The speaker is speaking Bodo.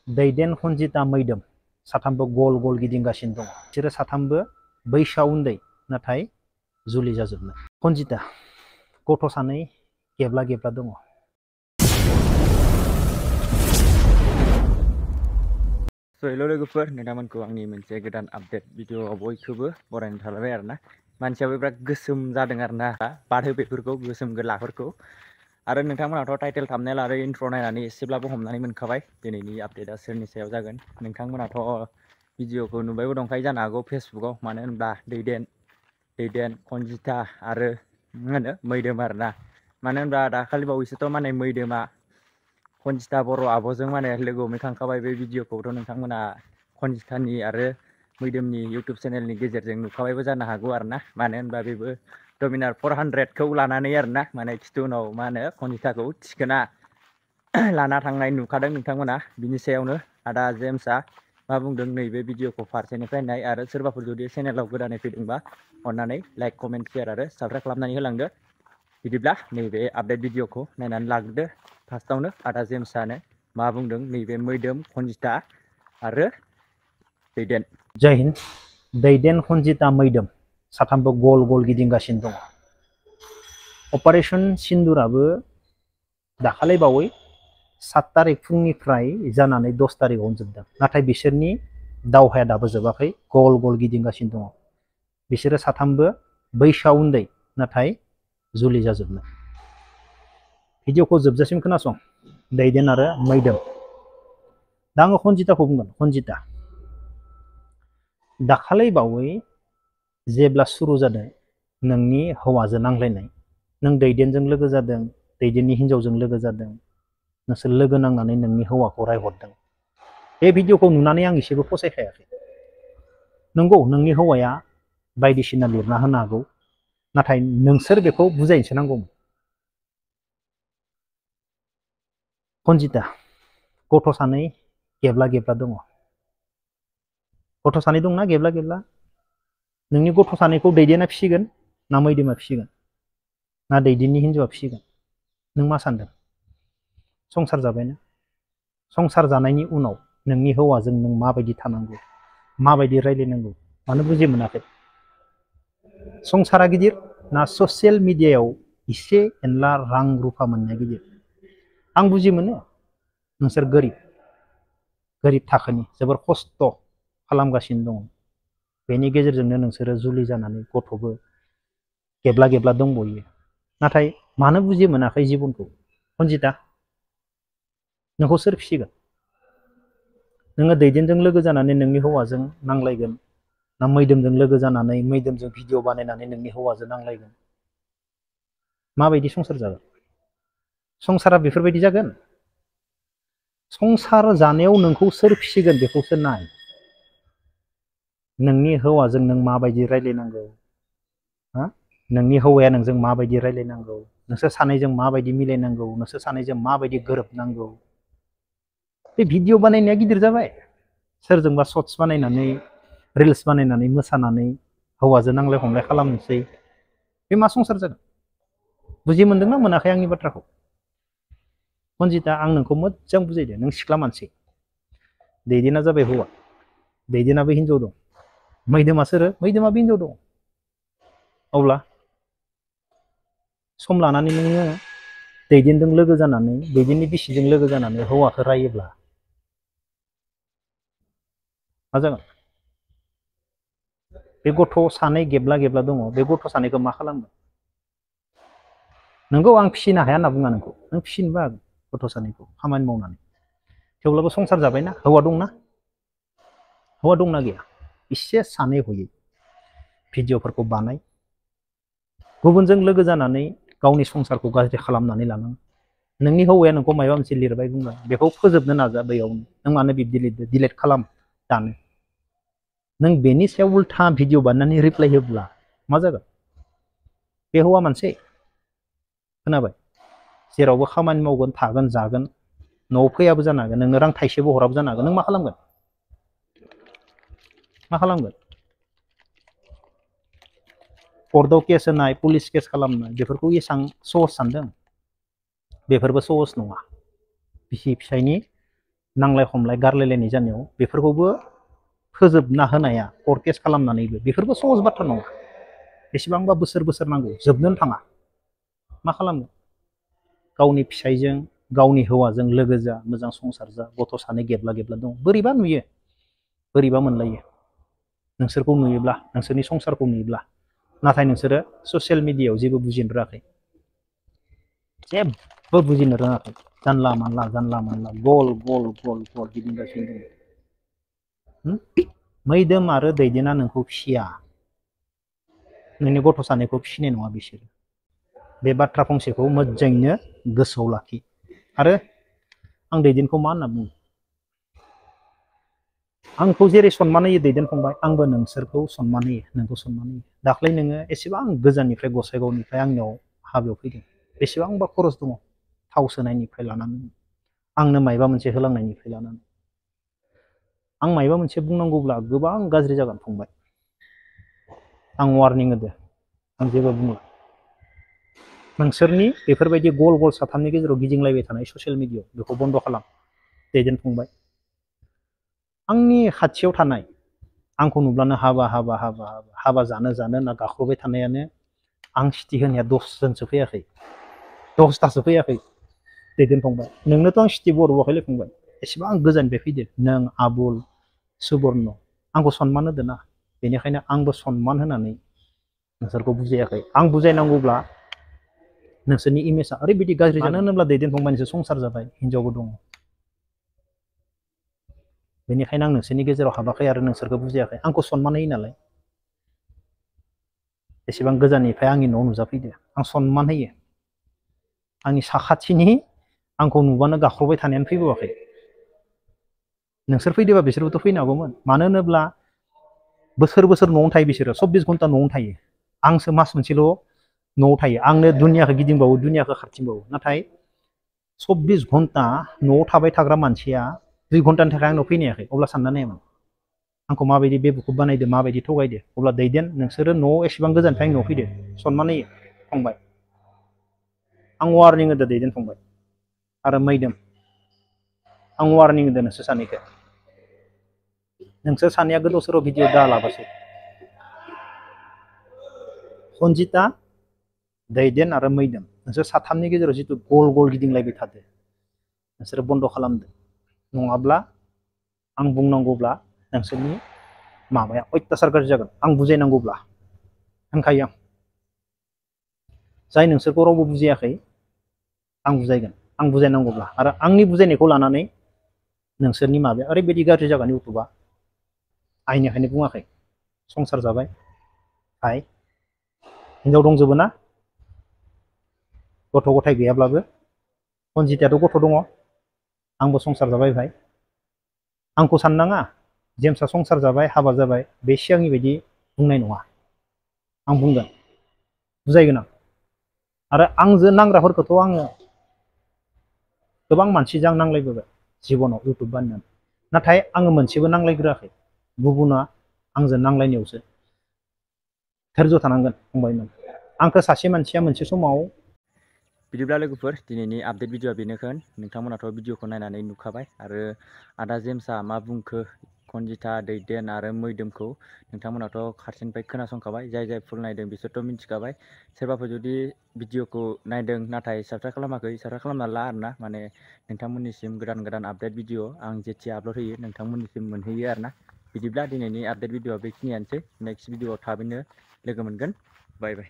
दैदेन खनजिता मैदोम साथामबो गल गल गिदिंगासिनो दङ। बिसोरो साथामबो बैसोआव उन्दै नाथाय जुलि जाजोबनाय। खनजिता गथ' सानै गेब्ला गेब्ला दङ। हेल' लोगोफोर, नोंथांमोनखौ आंनि मोनसे गोदान आपडेट भिडिअ'आव बयखौबो बरायनो थालायबाय आरोना। मानसियाबो बिराद गोसोम जादों आरोना, बारहो बेफोरखौ गोसोम गोलाफोरखौ। आरो नोंथांमोनाथ' टाइटेल थाम्बनेल आरो इन्ट्र' नायनानै एसेब्लाबो हमनानै मोनखाबाय दिनैनि आपडेटआ सोरनि सायाव जागोन। नोंथांमोनाथ' भिडिअ'खौ नुबायबो दंखायो जानो हागौ फेसबुकआव, मानो होनब्ला दैदेन खनजिता आरो मा होनो मैदोम आरोना। मानो होनब्ला दाखालि बावैसोथ' माने मैदोमा खनजिता बर' आब'जों माने लोगो हमहैखांखाबाय। बे भिडिअ'खौथ' नोंथांमोना खनजितानि आरो मैदोमनि इउटुब चेनेलनि गेजेरजों नुखाबायबो जानो हागौ आरोना। मानो होनबा बेबो डमिनार 400खौ लानानै आरोना, माने खिथु उनाव मा होनो खनजिताखौ थिखोना लाना थांनाय नुखादों नोंथांमोना। बिनि सायावनो आदा जेम्सआ मा बुंदों नैबे भिडिअ'खौ फारसेनिफ्राय नाय, आरो सोरबाफोर जुदि चेनेलाव गोदानै फैदोंबा अननानै लाइक, कमेन्ट, शेयार आरो साबस्क्राइब खालामनानै होलांदो। बिदिब्ला नैबे आपडेट भिडिअ'खौ नायनानै लाग्रोदो। फार्स्टआवनो आदा जेम्सआनो मा बुंदों नैबे मैदोम, खनजिता आरो दैदेन। जय हिन्द। दैदेन खनजिता मैदोम साथामबो गल गल गिदिंगासिनो दङ। अपारेशन सिन्दुराबो दाखालि बावै 7 तारिख फुंनिफ्राय जानानै 10 तारिखआवनो जोबदों। नाथाय बिसोरनि दावहाया दाबो जोबाखै, गल गल गिदिंगासिनो दङ। बिसोरो साथामबो बैसोआव उन्दै नाथाय जुलि जाजोबनाय। भिडिअ'खौ जोबजासिम खोनासं, दैदेन आरो मैदोम। दा आङो खनजिताखौ बुंगोन। खनजिता दाखालि बावै जेब्ला सुरु जादों नोंनि हौवाजों नांलायनाय, नों दैदेनजों लोगो जादों, दैदेननि हिन्जावजों लोगो जादों, नोंसोर लोगो नांनानै नोंनि हौवाखौ रायहरदों। बे भिडिअ'खौ नुनानै आं एसेबो फसायखायाखै। नंगौ, नोंनि हौवाया बायदिसिना लिरना होनो हागौ, नाथाय नोंसोर बेखौ बुजायनोसो नांगौमोन। खनजिता गथ' सानै गेब्ला गेब्ला दङ। गथ' सानै दंना गेब्ला गेब्ला? नोंनि गथ' सानैखौ दैदेना फिसिगोन ना मैदोमा फिसिगोन ना दैदेननि हिन्जावआ फिसिगोन? नों मा सानदों? संसार जाबायना? संसार जानायनि उनाव नोंनि हौवाजों नों माबायदि थानांगौ, माबायदि रायज्लायनांगौ, मानो बुजि मोनाखै? संसारा गिदिर ना ससियेल मिडियायाव एसे एनला रां रुफा मोननाया गिदिर? आं बुजि मोनो नोंसोर गोरिब थाखोनि जोबोर खस्थ' खालामगासिनो दङ। बेनि गेजेरजोंनो नोंसोरो जुलि जानानै गथ'बो गेब्ला गेब्ला दंबयो। नाथाय मानो बुजि मोनाखै जिबनखौ? खनजिता, नोंखौ सोर फिसिगोन? नोङो दैदेनजों लोगो जानानै नोंनि हौवाजों नांलायगोन ना मैदोमजों लोगो जानानै मैदोमजों भिडिअ बानायनानै नोंनि हौवाजों नांलायगोन? माबायदि संसार जागोन? संसारा बेफोरबायदि जागोन? संसार जानायाव नोंखौ सोर फिसिगोन बेखौसो नाय। नोंनि हौवाजों नों माबायदि रायज्लायनांगौ, नोंनि हौवाया नोंजों माबायदि रायज्लायनांगौ, नोंसोर सानैजों माबायदि मिलायनांगौ, नोंसोर सानैजों माबायदि गोरोबनांगौ। बे भिडिअ बानायनाया गिदिर जाबाय। सोरजोंबा शर्ट्स बानायनानै, रिल्स बानायनानै, मोसानानै हौवाजों नांलाय खमलाय खालामनोसै। बे मा संसार जागोन? बुजि मोनदोंना मोनाखै आंनि बाथ्राखौ? खनजिता, आं नोंखौ मोजां बुजायदो। नों सिख्ला मानसि, दैदेना जाबाय हौवा, दैदेनाबो हिन्जाव दं, मैदोमा सोरो? मैदोमाबो हिन्जाव दं। अब्ला सम लानानै नोङो दैदेनजों लोगो जानानै, दैदेननि बिसिजों लोगो जानानै हौवाखौ रायोब्ला मा जागोन? बे गथ' सानै गेब्ला गेब्ला दङ, बे गथ' सानैखौ मा खालामगोन? नोंगौ, आं फिसिनो हाया होनना बुङा नोंखौ, नों फिसिनोबो हागोन गथ' सानैखौ खामानि मावनानै। थेवब्लाबो संसार जाबायना, हौवा दंना? हौवा दंना गैया? एसे सानै हयै भिडिअफोरखौ बानाय। गुबुनजों लोगो जानानै गावनि संसारखौ गाज्रि खालामनानै लानाङा। नोंनि हौवाया नोंखौ माबा मोनसे लिरबाय बुंबाय, बेखौ फोजोबनो नाजा बैयावनो। नों मानो बिब्दि लिरदो? डिलेट खालाम, दानो। नों बेनि सायाव उल्था भिडिअ बानायनानै रिप्लाय होब्ला मा जागोन? बे हौवा मानसि, खोनाबाय? जेरावबो खामानि मावगोन, थागोन, जागोन, न'आव फैयाबो जानो हागोन, नोंनो रां थाइसेबो हराबो जानो हागोन। नों मा खालामगोन? मा खालामगोन? कर्टआव केस होनाय, पुलिस केस खालामनाय, बेफोरखौ एसां सहस सानदों? बेफोरबो सहस नङा। बिसि फिसायनि नांलाय खमलाय गारलायलायनाय जानायाव बेफोरखौबो फोजोबना होनाया कर्ट केस खालामनानैबो बेफोरबो सहज बाथ्रा नङा। बेसेबांबा बोसोर बोसोर नांगौ, जोबनोनो थाङा। मा खालामनो गावनि फिसाइजों गावनि हौवाजों लोगो जा, मोजां संसार जा, गथ' सानै गेबला गेबला दं, बोरैबा नुयो, बोरैबा मोनलायो नोंसोरखौ नुयोब्ला, नोंसोरनि संसारखौ नुयोब्ला। नाथाय नोंसोरो ससियेल मिडियायाव जेबो बुजिनो रोङाखै, जेबो बुजिनो रोङाखै। जानला मानला गल गल गल गल गिदिंगासिनो दङ। मैदोम आरो दैदेना नोंखौ फिसिया, नोंनि गथ' सानैखौ फिसिनाय नङा बिसोरो। बे बाथ्रा फंसेखौ मोजाङैनो गोसोआव लाखि। आरो आं दैदेनखौ मा होनना बुङो? आंखौ जेरै सनमान होयो दैदेन फंबाय, आंबो नोंसोरखौ सनमान होयो, नोंखौ सनमान होयो। दाख्लै नोङो एसेबां गोजाननिफ्राय गसाइगावनिफ्राय आंनियाव हाबायाव फैदों, बेसेबांबा खरस दङ, थाव सोनायनिफ्राय लानानै आंनो मायबा मोनसे होलांनायनिफ्राय लानानै। आं मायबा मोनसे बुंनांगौब्ला गोबां गाज्रि जागोन फंबाय, आं वार्निं होदो, आं जेबो बुंला। नोंसोरनि बेफोरबायदि गल गल साथामनि गेजेराव गिदिंलायबाय थानाय ससियेल मिडियायाव बेखौ बन्द' खालाम दैदेन फंबाय। आंनि खाथियाव थानाय, आंखौ नुब्लानो हाबा जानो होनना गाख्रबबाय थानायानो आं सिटि होनाया 10 जनसो फैयाखै, 10थासो फैयाखै दैदेन फंबाय। नोंनोथ' आं सिटि बर'आखैलै फंबाय, एसेबां गोजाननिफ्राय फैदो नों, आबुल, सुबर्न, आंखौ सनमान होदो ना। बेनिखायनो आंबो सनमान होनानै नोंसोरखौ बुजायाखै। आं बुजायनांगौब्ला नोंसोरनि इमेजआ ओरैबायदि गाज्रि जागोन। मानो होनोब्ला दैदेन फंबाय नोंसोर संसार जाबाय, हिनजावबो दङ। बेनिखायनो आं नोंसोरनि गेजेराव हाबाखै आरो नोंसोरखौ बुजायाखै। आंखौ सनमान होयो नालाय, एसेबां गोजाननिफ्राय आंनि न'आव नुजाफैदो, आं सनमान होयो। आंनि साखाथिनि आंखौ नुबानो गाख्रबबाय थानायानो फैबावाखै। नोंसोर फैदोबा बिसोरबोथ' फैनो हागौमोन। मानो होनोब्ला बोसोर बोसोर न'आवनो थायो बिसोरो, 24 घन्टा न'आवनो थायो। आंसो मास मोनसेल' न'आव थायो। आंनो दुनियाखौ गिदिंबावो, दुनियाखौ खारथिंबावो। नाथाय 24 घन्टा न'आव थाबाय थाग्रा मानसिया 2 घन्टानि थाखाय आंनाव फैनो हायाखै, अब्ला सानना नायमोन आंखौ माबायदि बेबुखौ बानायदो, माबायदि थगायदो। अब्ला दैदेन नोंसोरो न'आव एसेबां गोजाननिफ्राय न'आव फैदो, सनमान होयो फंबाय। आं वार्निं होदो दैदेन फंबाय आरो मैदोम, आं वार्निं होदो नोंसोर सानैखौ। नोंसोर सानैया गोदाव सोराव भिडिअ दालाबासो। सन्जिता, दैदेन आरो मैदोम, नोंसोर साथामनि गेजेराव जिथु गल गल गिदिंलायबाय थादो, नोंसोरो बन्द' खालामदो। नङाब्ला आं बुंनांगौब्ला नोंसोरनि माबाया अयथासार गाज्रि जागोन। आं बुजायनांगौब्ला होनखायो आं। जाय नोंसोरखौ रावबो बुजियाखै, आं बुजायगोन, आं बुजायनांगौब्ला। आरो आंनि बुजायनायखौ लानानै नोंसोरनि माबाया ओरैबायदि गाज्रि जागोन इउटुबा, आइनिखायनो बुङाखै। संसार जाबाय भाइ, हिनजाव दंजोबो ना, गथ' गथाय गैयाब्लाबो। सन्जितायाथ' गथ' दङ, आंबो संसार जाबाय भाइ। आंखौ साननाङा जेमसा संसार जाबाय, हाबा जाबाय, बे सिगांनि बायदि बुंनाय नङा। आं बुंगोन, बुजायगोन आं। आरो आंजों नांग्राफोरखौथ' आङो गोबां मानसिजों आं नांलायबोबाय जिबनाव इउटुब बानायनानै। नाथाय आङो मोनसेबो नांलायग्रोआखै, गुबुना आंजों नांलायनायावसो। धैर्य थानांगोन फंबायमोन। आंखौ सासे मानसिया मोनसे समाव। बिदिब्ला लोगोफोर, दिनैनि आपडेट भिडिअआ बेनोखोन। नोंथांमोनाथ' भिडिअखौ नायनानै नुखाबाय। आरो आदा जेम्सआ मा बुंखो, खनजिता, दैदेन आरो मैदोमखौ नोंथांमोनाथ' खाथिनिफ्राय खोनासंखाबाय। जाय जाय फुल नायदों बिसोरथ' मिथिखाबाय। सोरबाफोर जुदि भिडिअखौ नायदों नाथाय साबस्क्राइब खालामाखै, साबस्क्राइब खालामना ला आरोना। माने नोंथांमोननिसिम गोदान गोदान आपडेट भिडिअ आं जेथिया आपल'ड होयो नोंथांमोननिसिम मोनहैयो आरोना। बिदिब्ला दिनैनि आपडेट भिडिअआ बेखिनियानोसै। नेक्स्ट भिडिअआव थाबैनो लोगो मोनगोन। बाय बाय।